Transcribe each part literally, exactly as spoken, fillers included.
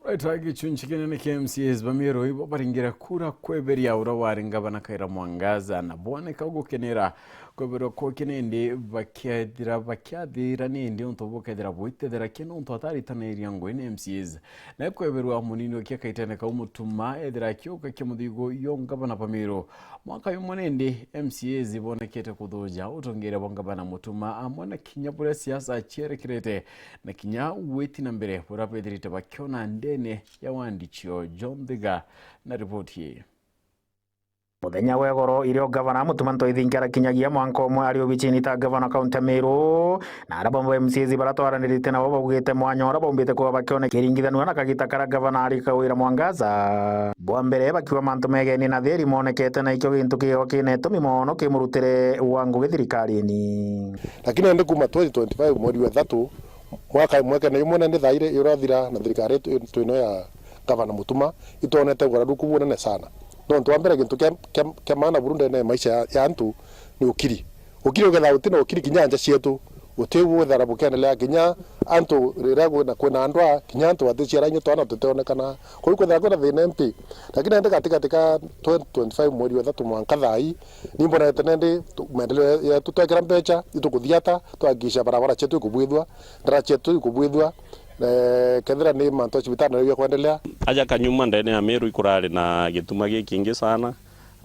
Right, gichunchi kinene kia M C As ba Meru ibo baringira kura kweberia uria wari ngavana Kawira Mwangaza, na boneka gukenera kweberwa kwake nindi bakiathira, bakiathira nindi untu bukethira bwitethera kia nontu ataritaniria ngugi ni M C As. Na kweberwa munini wa kia kaitene kau Mutuma ethira akiuka kia muthigo yo ngavana ba Meru. Mwaka jumwe nindi M C As ibonekete kuthuja utongeria bwa ngavana Mutuma amwe na kinya buria siasa cierekerete na kinya gwiti na mbere buria bethirite bakiona ndene ya wandi cio. John Thiga na riboti ii. Muthenya wa igoro irio gavana Mutuma Ntwethinkia arakinyagia mwanka umwe ari obicini ta gavana kaunti ya Meru, na aria bamwe ba M C As baria twaranirite nabo baugite mwanya uria baumbite kuba bakiona kiringithanua na kagita karia gavana ari Kawira Mwangaza. Bwa mbere bakiuga mantu megeni na thiri monekete na ikio gintu kigo kina itumi mono ki murutire wa ngugi thirikarini. Lakini indi kuma twenty twenty-five mweri wa ithatu, mwaka, mwaka ni umwe na ni thaire urathira na thirikari yetu, yetu ino ya gavana Mutuma, itwonete ugararuku bunene sana. Nontu wa mbere, gintu kia, kia, kia maana buru ndene ya maisha ya, ya antu ni ukiri. Ukiri ukethira utina ukiri, kinya nja cietu uti wethira bukiendelea, kinya antu riria kwina, kwina ndwaa, kinya antu baticiara inya twana tutionekana. Kuu kwethira kwina thina mpi. Lakini indi katikati ka twenty twenty-five mweri wa ithatu mwanka thaa ii, ni mbonete nindi tu-, maendeleo yetu twekira mbeca, itukuthiata, twahakikisha barabara cietu ikubwithua, ndara cietu ikubwithua, eh, kethira ni mantu ya cibitari nayo bia kwendelea. Aja kanyuma ndene ya Meru ikurari na gituma gikingi sana,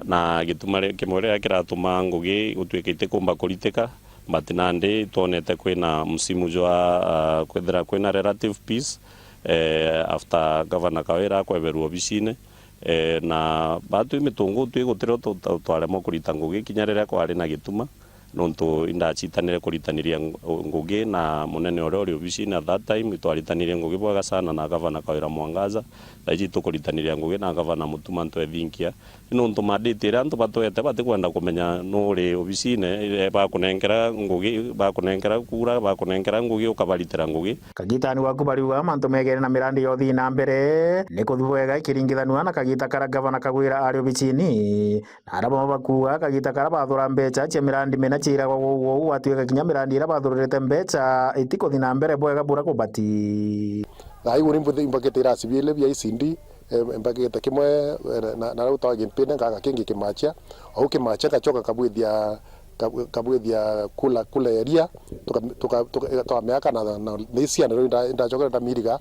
na gituma ri-, kimwe riria kiratuma ngugi gutuika itikumba kuritika, but nandi twonete kwina msimu jwa, ah, kwithira kwina relative peace, eh, after Governor Kawira akweberua obicine, eh, na batwi mitungu twi gutirio tu-, tu-, twaremwa kurita ngugi kinya riria kwari na gituma, nontu indacitanire kuritaniria ng-, ngugi na munene uria uri obicine at that time, itwaritanirie ngugi bwega sana na Governor Kawira Mwangaza, thaiji tukuritaniria ngugi na Governor Mutuma Ntwethinkia. Ni nontu mandate iria antu batwete batikwenda kumenya nu uri obicine, eh, bakunenkera ngugi, bakunenkera kura, bakunenkera ngugi, ukabaritira ngugi. Kagitani waku bariuga mantu megene na mirandi ya uthii na mbere ni kuthi bwega ikiringithanua na kagita karia gavana Kawira ari obicini, na aria bamwe bakuuga kagita karia bathura mbeca cia mirandi mina ciiragwa gwou gwou gwatuika kinya mirandi iria bathururite mbeca itikuthi na mbere bwega buria kubati. Thaa ii uri mbuthi imbakite irasi biili bia E C D, eh, mbakite kimwe, eh, na, na riu twa gimpinde ngaga kingi kimachia, au kimachia ngachoka kabwithia, kab-, kabwithia kula, kula eria, tuka, tuka, tuka, eh, twa miaka na, na, na iciana riu inda-, indachokere ndamiriga.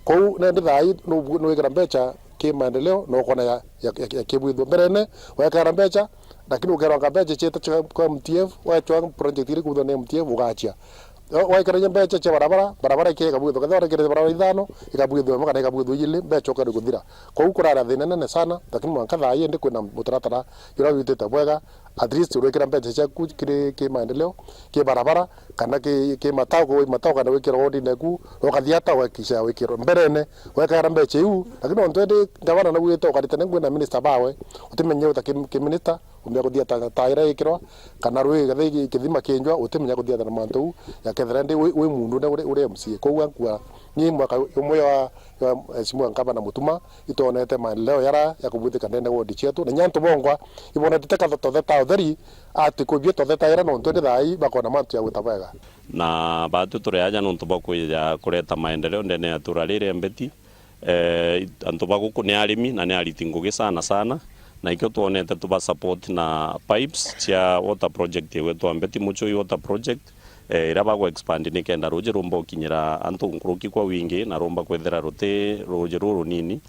Kou nendi thaa ii nu-, nuikira mbeca ki maendeleo, na ukona ya, ya, ya, ya kibwithua. Mberene, wekera mbeca, lakini ukerwanga mbeca cieta cia kwa M T F, wechwa project iri kuthwa ni M T F, ugachia. Wa-, waikaragia mbeca cia barabara, barabara ikega bwithwa. Kethira warekereria barabara ithano, ikabwithwa imwe kana ikabwithwa ijili, mbeca ukari kuthira. Kou kurara thina nene sana, lakini mwanka thaa ii indi kwina mutaratara juria witite bwega, at least urekira mbeca ciaku kiri ki maendeleo, ki barabara, kana ki, ki matao, kwa matao kana wikirwa wodine eku, ukathia ata ugakisha wikirwa. Mberene, wekagara mbeca iu, lakini ontu indi gavana naugite ukaritane ngui na minister bawe, utimenye uta ki, ki minister, umenya kuthia ta, ta ira ikirwa, kana rwi gathe ki-, kithima kinjwa, utimenya kuthia na mantu u, ya kethira ndi wi, wi mundu ne uri, uri M C A. Kou ankua, ni mwaka umwe wa, wa, eh, Mheshimiwa Gavana Mutuma, itonete maendeleo yara ya kubuthika ndene wodi cietu, na nyantu bongwa, ibonete teka tothe ta utheri, ati kubie tothe ta ira nontu ndi thaa ii bakona mantu ya gwita bwega. Na batu turi aja nontu bwa kwija kureta maendeleo ndene ya tura riri mbeti, eh, antu ba guku ni arimi na ni ariti ngugi sana sana, na ikio twonete tuba support na pipes cia water project igwetwa Mbeti Muchui Water Project, eh, iria bagu expand nikenda ruji rumba ukinyira antu nkuruki kwa wingi na rumba kwithira ruti ruji rurunini,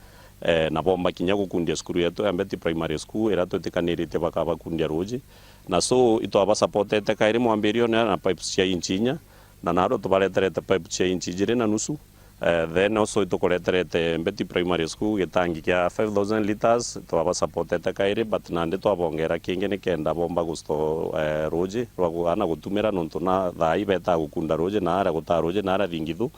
eh, na bomba kinya gukundia cukuru yetu ya Mbeti Primary School iria twitikaniritie bakabakundia ruji. Na so itwaba supportete kairi mwambirione na pipes cia inch inya, na naro tubareterete pipe cia inch ijiri na nusu. Eh, then also itukureterete Mbeti Primary School gitangi kia five thousand litres, twaba supportete kairi, but nandi twabongera kingi nikenda bomba gustore, eh, ruji rwa ku-, ana gutumira, nontu na thaa ii betaa gukunda ruji na aria gutaa ruji na aria Thingithu.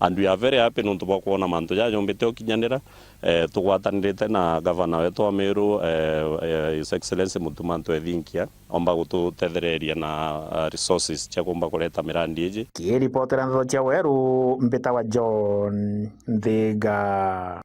And we are very happy nontu bwa kwona mantu jaja jombite ukinyanira. Eh, tugwatanirite na gavana wetu wa Meru, eh, eh, His Excellency Mutuma Ntwethinkia, omba gututethereria na, ah, resources cia kumba kureta mirandi iji. Kiripotera ndeto cia Weru, mbitawa John Nthiga.